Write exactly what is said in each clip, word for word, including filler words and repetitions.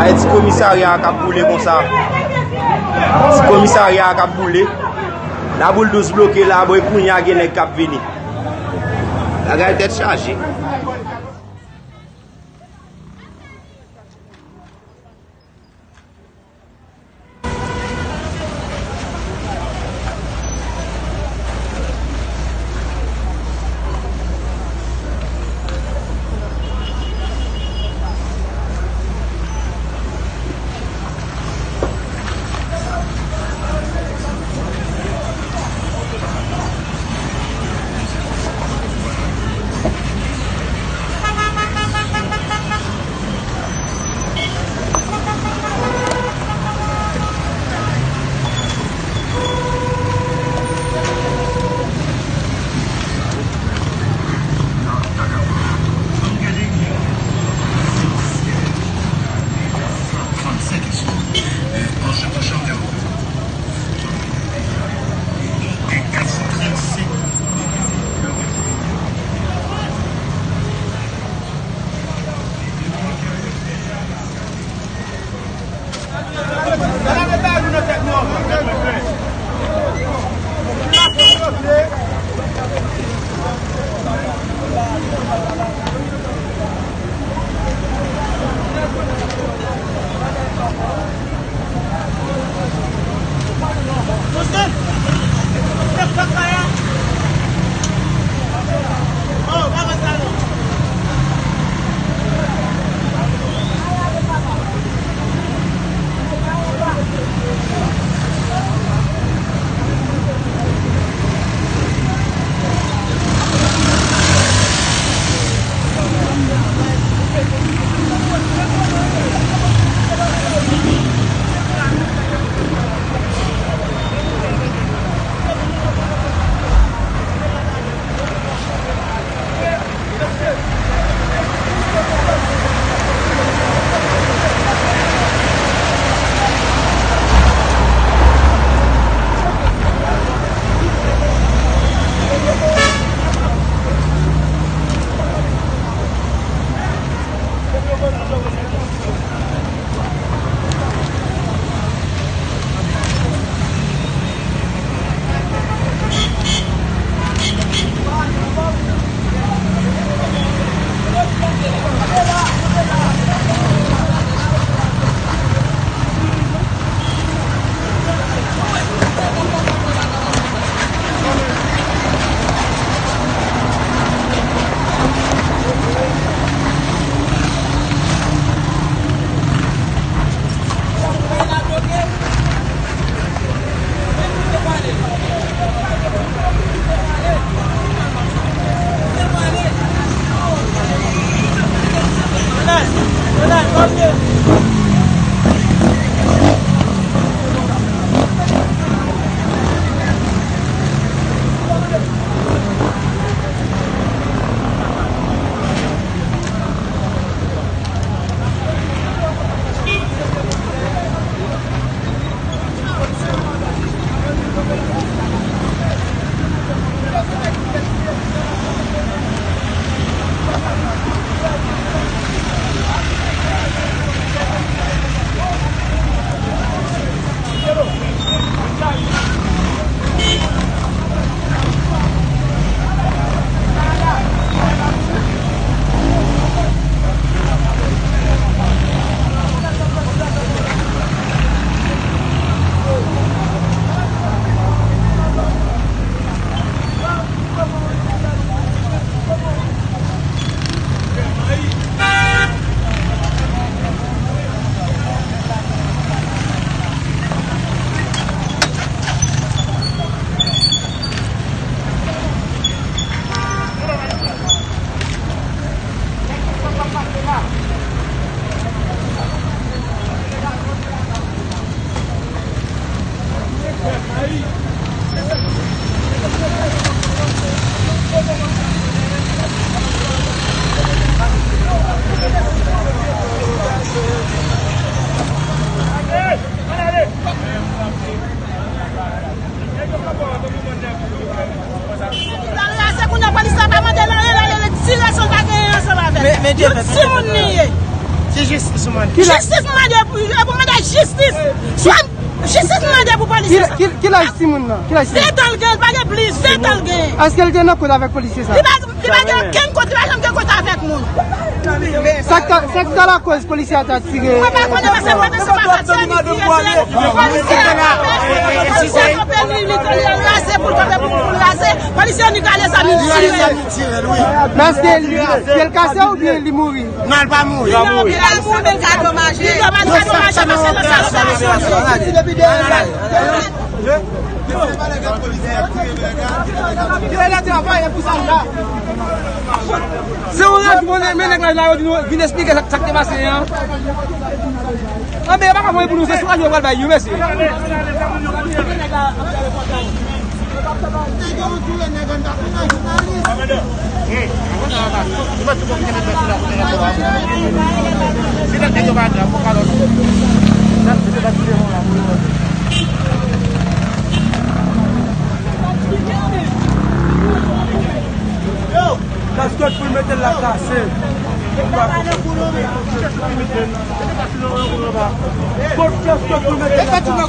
Ti komisarya a k ap boule konsa. Ti komisarya a k ap boule. Laboul douz bloke la, bon, e kounye a gen nèg k ap vini. Bagay tèt chaje. Se jistis ou mande. Jistis m mande pou, e pou mande jistis. Swa jistis m mande pou polisye sa. Ki laj timoun nan? Ki laj timoun? Sèt an l gen, l pa gen plis, sèt an l gen. Èske l te nan kont avèk polisye sa? Li pa, li pa gen okenn kont, li pa janm gen kont avèk moun. Sa k ta, sa k ta lakòz polisye a ta tire? Mwen pa konnen, paske mwen menm se pa sa, se li ki tire. Polisye a kanpe, polisye a kanpe, li, li, li raze pou l kanpe pou l raze. Polisye a ni gade sa, li tire. Men èske li, pye l kase oubyen li mouri? Non, li pa mouri. Li pa mouri, men li ka domaje. Li domaje, li ka domaje paske nan sa, sa, sa. Se yon radyo, men, men nèg la, la, yo di nou, vin eksplike sa, sa k te pase an. Anben, yo pa ka voye pou nou, se sou radyo yo pral bay yo, mesye. Kaskèt pou l mete l la kase. Kot kaskèt pou l mete l la kase.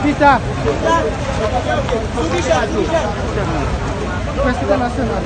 Pita. Près entènasyonal.